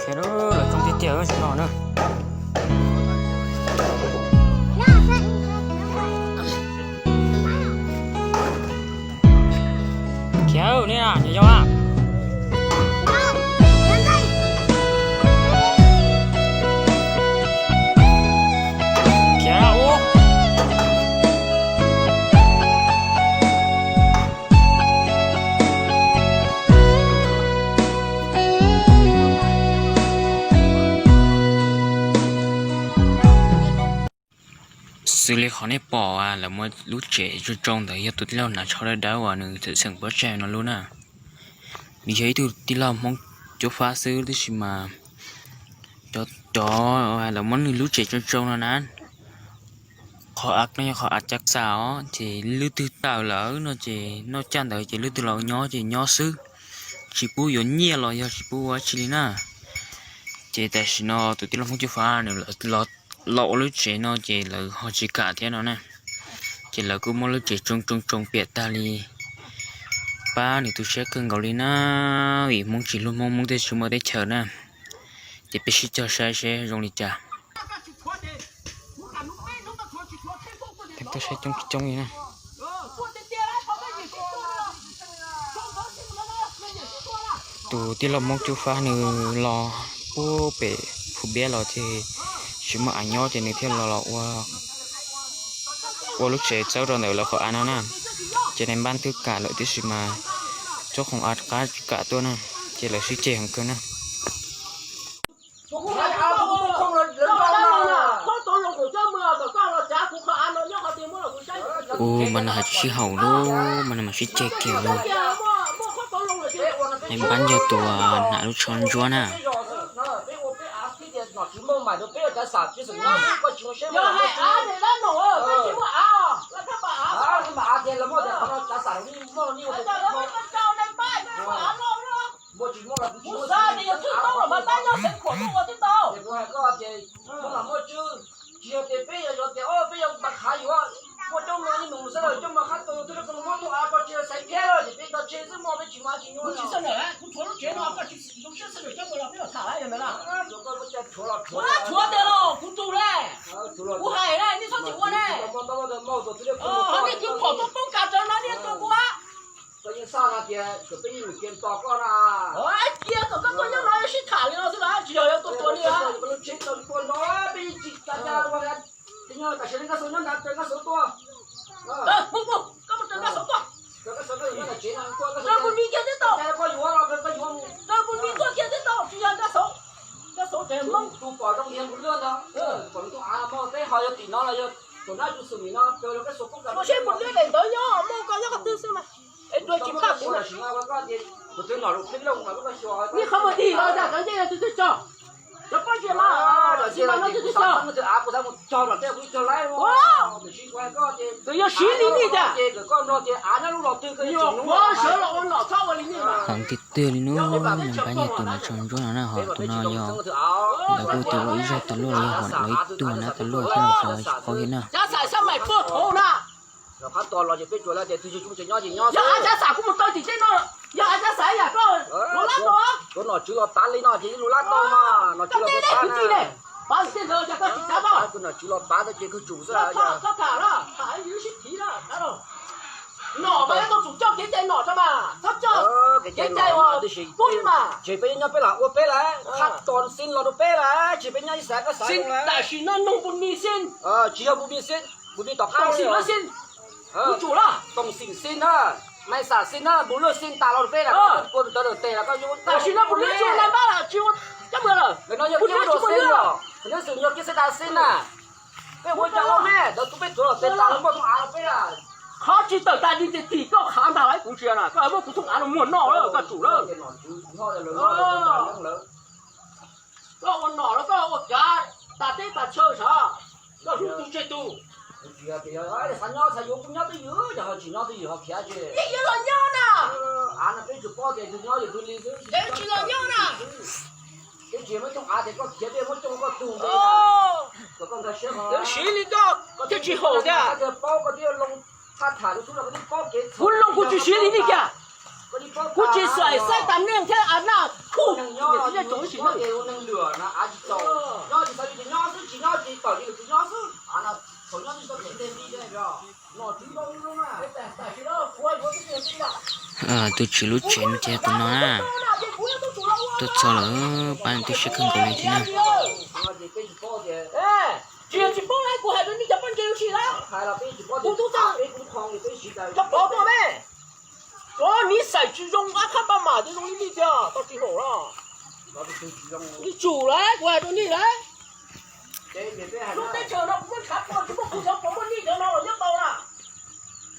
Khiav lawm, lawv tsoo tiag tiag no na. Khiav nej, nyob zoo. Khiav ua. Xws li qhov nej pom lawv muaj lub tsev tsoo tsoo ntawd yog tus tij laug hnav tsho dawb dawb uas nws txawm xeem pob tsaig no lub na. Nws yog ib tug tij laug Hmoob Cub Fab xwb tab sis mas cov, cov lawv muab nws lub tsev tsoo tsoo no na, qhov av no yog qhov av cav xam os, ces leej twg tawm lawm no ces noj caj ntawd ces leej twg los nyob ces nyob xwb, tsis pub yuav nyiaj los yog tsis pub ua tsi li na. Ces tam sim no tus tij laug Hmoob Cub Fab nws los ua lub tsev no ces lawv ho tsis kam thiab no na. Ces lawv kuj muab lub tsev tsoo tsoo tsoo piam tag li, pab nws tu siab kawg nkaus li na, vim Hmoob tsis hlub Hmoob, Hmoob thiaj tsis muaj teb chaws na. Ces peb sib cog saib seb zoo li cas. Peb tuaj saib coob coob li na. Tus tij laug Hmoob Cub Fab nws los puag pem Phu Npiab los ces tsis muaj av nyob ces nws thiaj los los ua, ua lub tsev txawb rau ntawm lawv qhov av no na. Ces nais npab twb kam lawm tiam sis mas tsob khoom av qab tsis kam tuaj na, ces lawv sib ceg heev kawg na. Ua mas no hais tsis sib haum lub mas no mas sib ceg kiag lawm. Nais npab yog tus hnav lub tsho ntsuab na. Tsis yog tias peb yog yuav tias peb yog npaj khav yuav muaj coob no ib nus xwb lawm, coob no qab tus twb muab tus av tso tseg xaiv thiab lawm ces peb tso tseg xwb mog, peb tsis muaj tsis nyuaj. Kuv tsis xav ntawm, kuv tsuav lub tsev no koj tsis zoo siab sawv daws coj mus los peb los tham lawm na. Tshuav tiag los kuv tus le, kuv hais ne nej txhob tsis ua ne. Ho nej kwv phom tuaj poob kas rawv no nej tua kuv. Koj yeej xav hais tias kom peb yeej mus cia tos koj na. Cia kom koj tuaj nyob no sib tham li no xwb las, tsis yog yuav tua tua li. Raws Nkaj Xauv tuaj, raws Nkaj Xauv kiag thiab tau, raws Nkaj Xauv kiag thiab tau, tsis yog Nkaj Xauv. Nkaj Xauv tseem Hmoob tus pom zoo yog Npus Luaj ntag, pom tus av no peb ho yog tim no los yog tus nab tus xum nim no, ua seb Npus Luaj daim ntawd nyob Hmoob koj nyob qhov twg xwb mas. Es dua tsis phaj kuv, nej qhov mus tig los yog cov ncej no twg twg tso, cov pob zeb mas, tsis mas no twg twg tso. Tus yog siv li nej tiag, nyuam qhuav sawv los ua nom txhob ua li nej mas. Heev tiag tiag li no, nais npab yog tus hnav tsho ntsuab no na, ho tus no yog lawv kuj tus ua ib zag tas luaj los yog hom lawv ib tug nab tas luaj thiab los tsis paub thiab na. Yog av cav xam kuv mus tau tim tej no, yog av cav xam yam koj lub lab tau. Nom tswv los pav li no ces lub lab tau mas, nom tswv los pav na. Nom tswv los pav ces kawg tsum xwb. Nom mas yuav tau tsum coj kev cai nom tso mas, txhob coj kev cai uas pub mas. Ces peb nyob peb los ua peb lawm, qhab tos xib los rau peb lawm, ces peb nyob ib xav koj xav. Tam sim no nug Npus Mis xib, tsis yog Npus Mis xib, Npus Mis tom qab xib los xib. Kuv tsum los Toom Xim xib na, Maiv Xam xib na, Npus Luaj xib tas los rau peb lawm, kua ntawd lawm tes los koj yuav tam sim no Npus Luaj tsis ua nais npab lawm, tsis ua cov mws lawm. Ntawm no yog kiab Luaj xib los, ntawm no xwm yog kiab xib tas xib na. Peb ua cov ua me ntawd tus peb tuav los tes tas los muaj thooj av los peb lawm. Qhov tsis tawm tas li ces tim koj qhav ntag lauj, kuv tsis na, koj muab kuv thooj av los muag noj lawm koj tsum lawm. Koj ua nom los koj ua kav tas teb tas chaw sav, koj hlub tus tseg tus. Xav nyob xav yuav kuj nyob twj ywm, yog tsis nyob twj ywm ho khiav tsis. Yeej yuav los nyob na. Av no peb tsis paub tias tus nyob yog tus li xwb, tsis los nyob na. Peb tsis muab coob av tias koj khiav peb muab coob koj tug ntawd. Kom koj nkag siab, siv li koj thiaj tsis haum tiag. Paub koj twb loo thaj tham rau tub los koj twb paub kev, kuv loo kuv tsis siv li nej kiag. Kuv tsis xaim xaib tas neej thiab av naj. Niam txiv nyob tsoom ib sim neej. Tus tswv lub tsev no ces tus no na, tuaj txog lawm, pab nws tu siab kawg nkaus li thiab na. Tsis yog tsis paub na, kuv hais rau nej cov poj ntse ua si na, kuv tub txawj cov pov tuaj me, cov niv xais tsis zoo, ab khab paj mam ces zoo li nej tiag, tau tsis haum los. Ib tsum lawm, kuv hais rau nej lawm, lub teb chaws no kuv muab ntshav puag tsis muaj kuv cov puas muaj nej cov no los nyob tau na.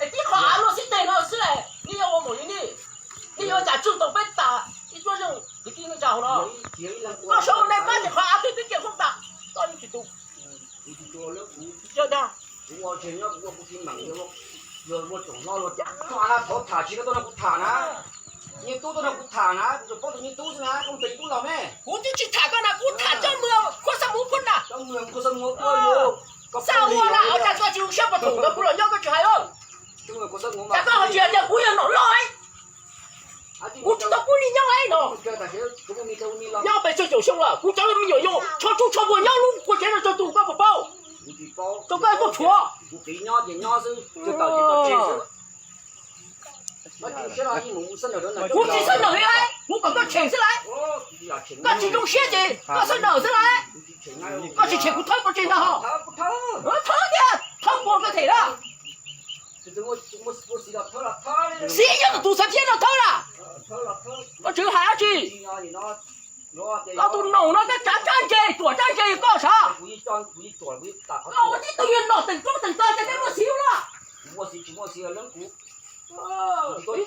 Es tib qho av luaj xib teg no xwb es nej yuav ua mus li nej, nej yuav cas tswj tau peb tas ib cuab zeej kwv tij neej tsa hauv no. Koj sawv ua neeg pab ces qhov av twb twb cia hoob tas, koj yeej tsis tu. Yog dag, thov tham tsis koj tuaj no kuv tham na, niag tub tuaj no kuv tham na, kuv tsuas paub tus niag tub xwb na, koj mus pem tub los me. Kuv twb tsis tham koj na, kuv tham coj mus khuab xab muv khuab na. Xav ua na, ua cas koj tsis zoo siab pov thum ntawd kuv los nyob koj tsis hais os. Cas koj ho tsis hais tias kuv yog nom loj es kuv tsis tau pub li nyob es no. Nyob pes tsawg caum xyoo lawm, kuv cov me nyuam yaus tsho tsuj tsho npuag nyob lub kua tsev no tsawg tus koj puas paub? Rau koj tuaj tshuav. Kuv tsis xwb nawm li, kuv kom koj tshem xwb lauj. Koj tsis zoo siab ces koj xwb nawm xwb lauj. Koj tsis tshem kuv thawb pov tseg ntag ho. Thawb tiag, thawb puag koj them na. Xiv yog tus xav thiab no thawb na. Koj tseem hais dab tsi? Koj tus noom no koj tsav tsab ntse, ruam tsab ntse koj sav. Koj ua tib tug yog nom teem roob teem tog ces peb muaj xiv ua luaj. Lawv koj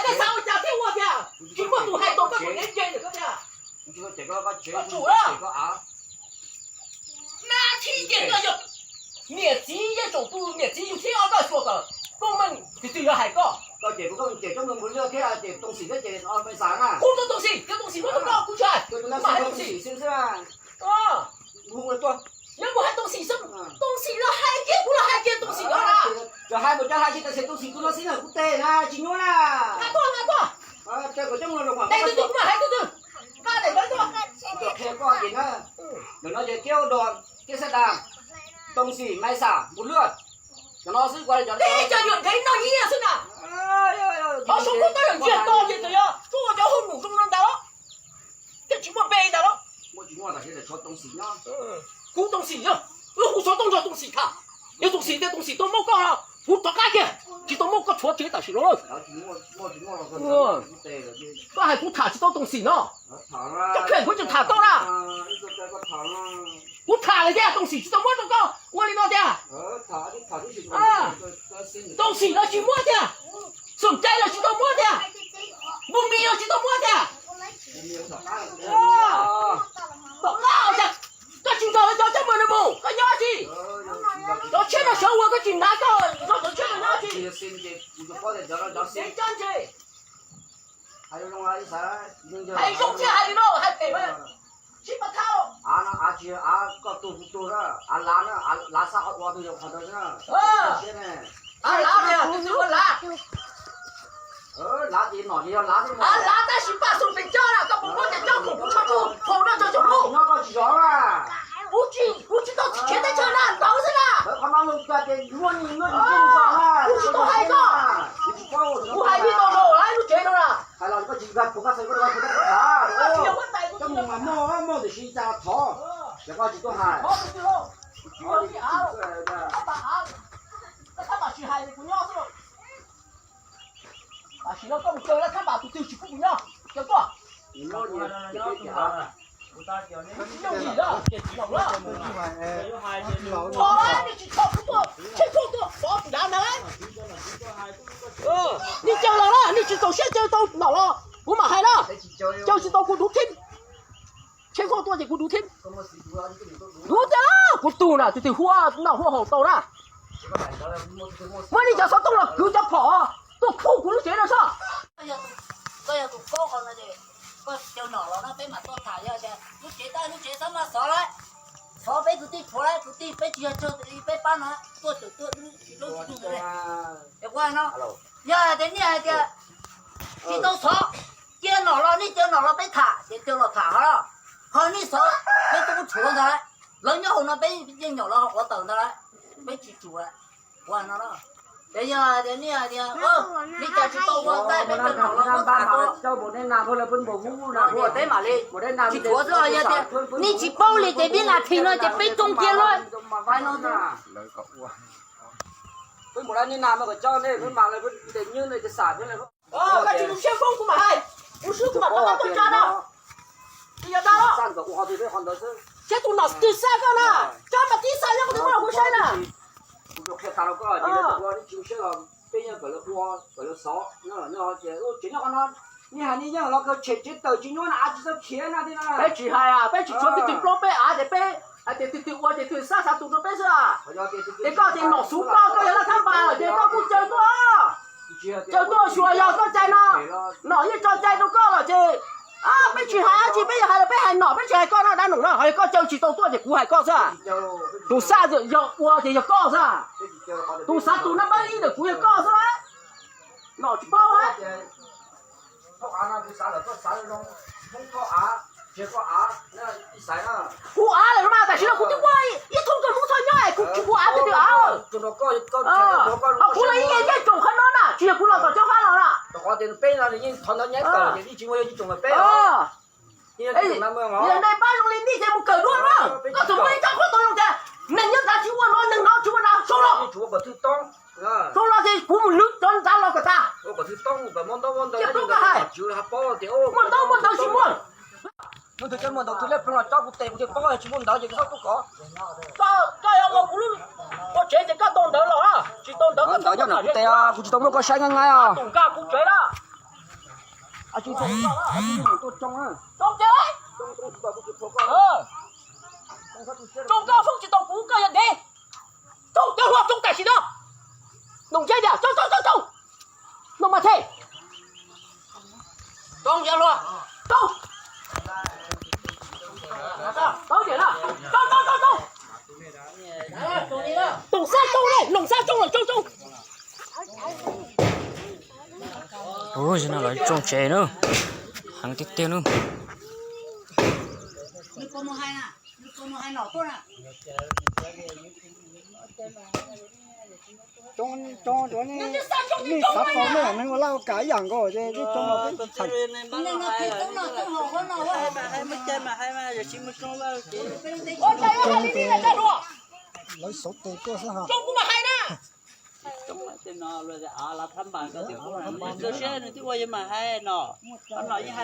koj xav ua cas thiaj ua tiag, tsis muaj tus hais tau koj tus dev ntse ntawm koj tiag. Koj tsum na. Nab thib ces koj yog niam txiv, yeej tsoom tus niam txiv yug thib ob koj xyuas kom koob meej tus twg yuav hais koj. Kuv tus Tooj Xim, cov Tooj Xim muab rau koj kuv tsis hais, kuv mam hais Tooj Xim. Yog kuv hais Tooj Xim xwb, Tooj Xim los hais kiag, kuv los hais kiag Tooj Xim no na. Hais tus twg twg kuv mam hais tus twg. Qhia koj ces na, ntawm no ces Kiab Ua Dog, Kiab Xab Das, Tooj Xim, Maiv Xam, Npus Luaj, cov no xwb, kuv hais cov, cov nyuam nqe noj nyiaj xwb na. Qhov saum koj tab yog ntsiag to ces txawm yog tsuas ua cov hauj lwm zoo no ntag los, thiaj tsis muaj npe ntag los. Kuv Tooj Xim yog, wb hu xov tooj nrog Tooj Xim tham. Yog Tooj Xim tias Tooj Xim tau muab koj, kuv rov qab kiag tsis tau muab koj tshuav tsev tam sim no. Koj hais kuv tham tsis tau Tooj Xim no. Koj kheej kuv tseem tham tau na. Kuv tham lawm tiag, Tooj Xim tsis tau muab rau koj ua li no tiag. Tooj Xim no tsis muab tiag. Xum Cai los tsis tau muab tiag. Npus Mis los tsis tau muab tiag. Tom qab os, koj tsis nrog lawv cov coj mus nws mus, koj nyob tsi? Cov tshiab no sawv ua koj tsis hnav, koj nrog cov tshiab no nyob tsi? Dev cab ntse. Hais zoo thiab hais li no, hais pem mas sib pab thab. Av no av tsis, av koj tuag kuv tuag, av lav na, av lav xab qhov ua twg yog qhov ntawd xwb na. Av lav, tus twg ua lav? Lav ces nom ces yog lav xwb. Av lav tab sis paj xum pes coj na, koj puas muab cov coj khoom kuv tso rau hauv no tso cov lub. Nyob koj tsis zov na. Kuv tsis, kuv tsis tau txhim khiav teb chaws na, ntawd xwb na. Qhov no luag cia ces muaj, kuv tsis tau hais koj. Kuv hais li no rau lub tsev no na. Hais los koj tsis, koj tsis tham. Koj mus mas muaj, muaj tiam sis cas thov, ces koj tsis tuaj hais. Koj tsis hais kuv nyob xwb. Tam sim no koj mus caw lawv thab npas tus twg tsis pub kuv nyob, caw tuaj. Thov nej tsis txhob kuv tuaj, tsheb khuaj tuaj pov kuv dav ntag. Nej caw los na, nej tsis txaus siab caw tau nom los kuv mam hais na. Caw tsis tau kuv duv thib. Tsheb khuaj tuaj ces kuv duv thib. Duv tiag, kuv tug na, tus twg huaj noj huaj haus tau na. Muab nej cov xov tooj los kwv cov phom tuaj khuj kuv lub tsev no soj. Koj yog tus paub qhov no ces koj caw nom los no peb mam tuaj tham, yog tias lub tsev tab lub tsev txhob maj xov lawm. Xov peb kwv tij tshuav lawm, kwv tij peb tsis yog tsawg li peb pab no tuaj tawm tuaj wb tsis hlub tsis tu ntawd li. Es kuv hais no, yog hais tias nej hais tias tsis tau xov, cia nom los, nej cia nom los peb tham. Coj los tham ho, ho nej xov peb tub tshuav ntag, lawv nyob hauv no peb yeej nyom lawv ho quav tawm ntag, peb tsis tsum. Ua no, ces yog tias nej hais tias li cas tsis tau ua ntej peb coj nom los tham, coj mus dej nas pab lawv peb npaum hub na, teb mam li tsis tshuav xwb. Yog tias nej tsis paub li ces vib nas this no ces peb tsoo kiag luaj. Peb mus dab nej nas mas kom coj nej peb mam lawv peb ntes nywb nej ces xam peb. Koj tsis mus siab foob kuv mam hais, kuv swb kuv mam rov qab tuaj tsa no. Tsis yog dag los, siab tus nom twg xa koj na, cov mas tib xa nyob kuv tus koj los kuv saib na. Kuv qhia tas rau koj ces ua tsis siab los peb yeej kom lawv ua kom lawv xov no, ces tsev nyob qhov no, nej hais nej yeej los kawg tshem tsev tawm tsis nyuaj na, av tsis txawj khiav na thiab na. Peb tsis hais, peb tsis tshuav twg twg plaub peb av ces peb hais tias twg twg ua ces twg xa xa tus rau peb xwb. Ces koj ces nom xub koj, koj yog laj thab npas lawm ces koj kuj caw tuaj, caw tuaj xyuas yog koj cai no, nom yeej tso cai rau koj lawm ces peb tsis hais dab tsi, peb yog hais los peb hais nom, peb tsis hais koj no dab nom no, ho yog koj caw tsis tau tuaj ces kuv hais koj xwb. Tus xa yog ua ces yog koj xwb. Tus xav tus nab npab ib ntawm kuv yog koj xwb. Nom tsis paub. Kuv av lawm mas tam sim no kuv twb ua ib thooj kawg Hmoob Thoj nyob es kuv tsis ua av twg twg av. Ho kuv los ib yam yeej tsoom qhov no na, tsis yog kuv los tom Cob Fab los na. Yog nej pab zoo li nej ces mus kawm dua na. Koj txawm muaj ib tsob qhuab tau zoo tias neeg nyob nrad tsis ua no, neeg no tsis ua na, sau los. Sau los ces kuv mus lwv cov nrad los kom tas. Ces plob koj hais, muaj ntaub muaj ntawv tsis muaj. Muaj ntawv tsis muaj, tsob kuv tes kuv thiaj paub, tsis muaj ntawv ces koj txhob tuaj kov. Koj yog ua kuv lub, ua tsev ces koj tau ntawv los, tsis tau ntawv koj ntawv nyob nram kuv tes, kuv tsis tau muab koj saib nqaij nqaij os. Tus nkag kuv tsev na. Tsoo ces, tsoo koj foob tsis tau kuv, koj yog dev. Tsoo cov hluas tsoo tam sim no. Noom ntshe tias tsoo tsoo tsoo tsoo. Noom mas the. Tsoo cov hluas, tsoo. Tsoo tiam na, tsoo tsoo tsoo tsoo. Noom xab tsoo na, noom xab tsoo los tsoo tsoo. Ub, zaum no lawv tsoo tsev na, heev tiag tiag na. Nej xav tau nej neeg ua laj ua kam ib yam nkaus ces nej tsoo los peb tham. Lawv xauv tes tuaj xwb ha.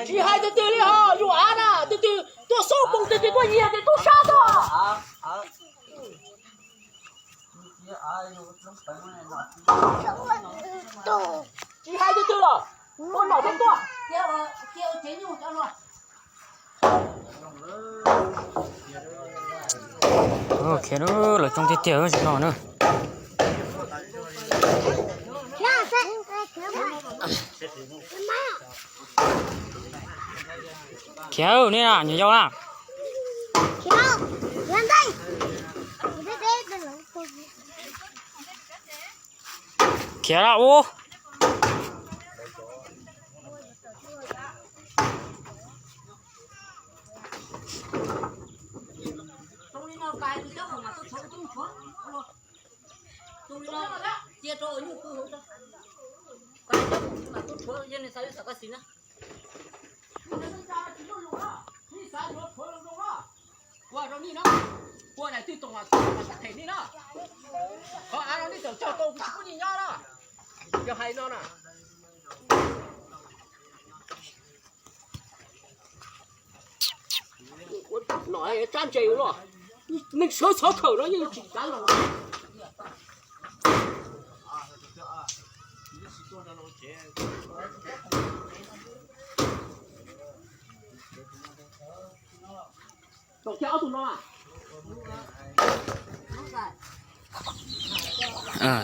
Tsis hais tiag tiag li ho, yus av na, twg twg tuaj xub poos, twg twg tuaj nyiag, twg tuaj sab tuaj. Tsis hais twg twg los, ua nom tuaj tuaj. Khiav no, lawv tsoo tiag tiag zaum no na. Khiav nej na, nyiam yau na. Khiav ub. Ua rau nej no, ua daim twg toom mas sab them nej na. Qhov av no nej txawm cog tau kuv tsis pub nej nyob na. Yog hais no na. Nom tsab ntse ua luaj, neeg sawv txhov khawm no yeej tsis kav los.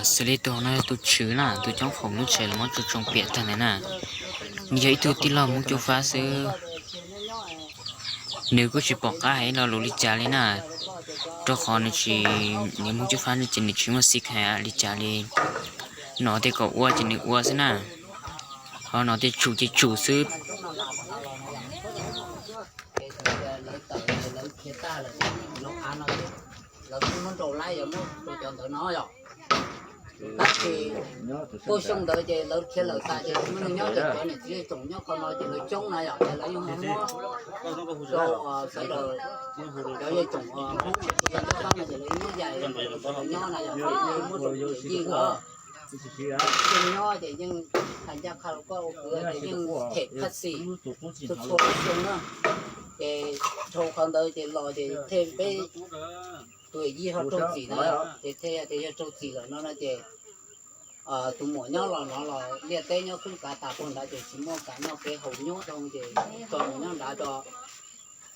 Xws li tus no yog tus tswv na, tus coob foom lub tsev lawv muab tsoo tsoo piam tag ntawd na. Nws yog ib tug tij laug Hmoob Cuab Fab xwb. Nws kuj tsis pom qab hais ib lo lus li cas li na, rau qhov nws tsis, nws Hmoob Cuab Fab ces nws tsis muaj xib hais li cas li. Nom tias kom ua ces nws ua xwb na, ho nom tias tsum ces tsum xwb. Ces thaum lawv tawm ces lawv khiav tag lawm, lub av no lawv kuj muab nrau laib yuav muab rau cov ntawd no yom. Tab sis tuaj xyoo ntawd ces lawv khiav lawm tas ces tsis muaj neeg nyob ces cov niam txiv yawg tsoom nyob qhov no ces lawv coob na yom, ces lawv yeej muab rau sawv daws cov yawg tsoom Hmoob cov nyob qab no ces lawv muab yais rau lawv nyob na yom, lawv muab rau yawg yij nkawd. Yeej nyob ces yeej hais ncaj qha rau koj ua kwv ces yeej them phaj xim txhua txhua xyoo na. Ces dhau qhov ntawd ces los ces thiaj peb tus yij ho raug txim na, ces thiaj tias yog raug txim lawm no no ces tus muam nyob los no los liaj teb nyob khwb kav tas puag nrad ces tsis muaj kav noj kev haus nyuab dhau ces tso mus nyob nrad tso.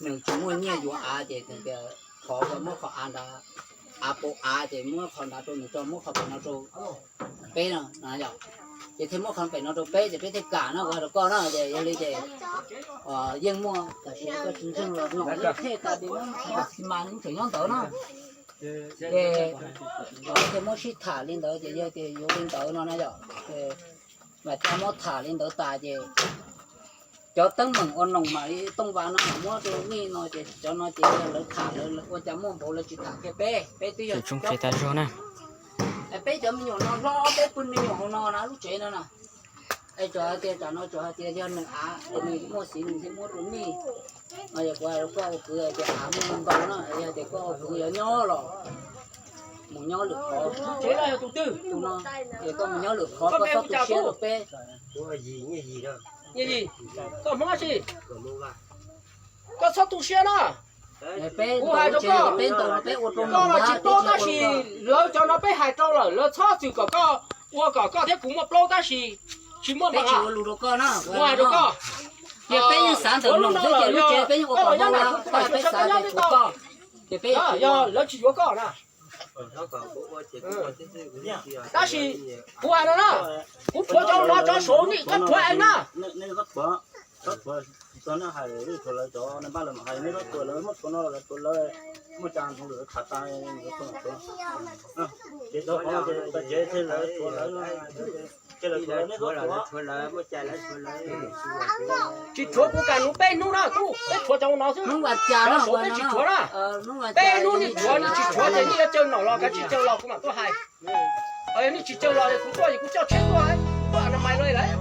Nws tsis muaj nyiaj yuav av ces nws tias thov muab qhov av nrad, av pau av ces muab qhov nrad rau nws tso, muab qhov pem no rau peb no yom. Ces thiaj muab qhov pem no rau peb ces peb thiaj kam no, kuv hais rau koj no ces yog li ces yeej muaj tam sim no koj tsis ntseeg los no, tej tas tias muab xis mas tseem nyob ntawd no. Ces thiaj muab sib tham li ntawd ces yog tias yuav li ntawd no na yom. Mas cov muab tham li ntawd tas ces cov teeb meem ua noog mas li tooj vas no mas muab rau nej no ces cov no ces yog lawv tham lawv ua cas muaj npaum lawv tsis tham kiag peb, peb twb yog tsoom tsev tas zog na. Peb cov me nyuam no hlob, peb pw me nyuam hauv no na lub tsev no na. Es tsuas hais tias tsam no tsuas hais tias yog nws av, nws muaj xiv nws thiaj muab rau nej. No yog kuv hais rau koj ua kwv hais tias av muaj ntau na, yog tias koj ua kwv yuav nyob los mus nyob lwm qhov. Tsev no yog tus twg? Tus no, ces koj mus nyob lwm qhov, koj txhob tu siab rau peb. Yij, koj Hmoob dab tsi? Koj txhob tu siab na. Kuv hais rau koj, peb ntau no peb ua rau koj los tsis paub tab sis lawv cov no peb hais rau lawm, lawv txhob txwm kom koj ua kom koj thiab kuv muaj plaub tab sis tsis muaj npam. Kuv hais rau koj, yog peb yeej xav ntawm nws xwb ces lub tsev peb yeej ua kom npau, koj peb xav ces tshuav koj, ces peb yog lawv tsis yuav koj na. Tab sis kuv hais no na, kuv rhuav cov no cov saud nej koj rhuav es na. Tsis rhuav kuv kam nws peb hnub na, tub, peb rhuav cov no xwb. Cov saud peb tsis rhuav na. Peb hnub nej rhuav, nej tsis rhuav ces nej yuav caw nom los kav tsij caw los kuv mam tuaj hais. Yog nej tsis caw los kuv tuaj es kuv coj tsheb tuaj, kuv tuaj na mais los lawm.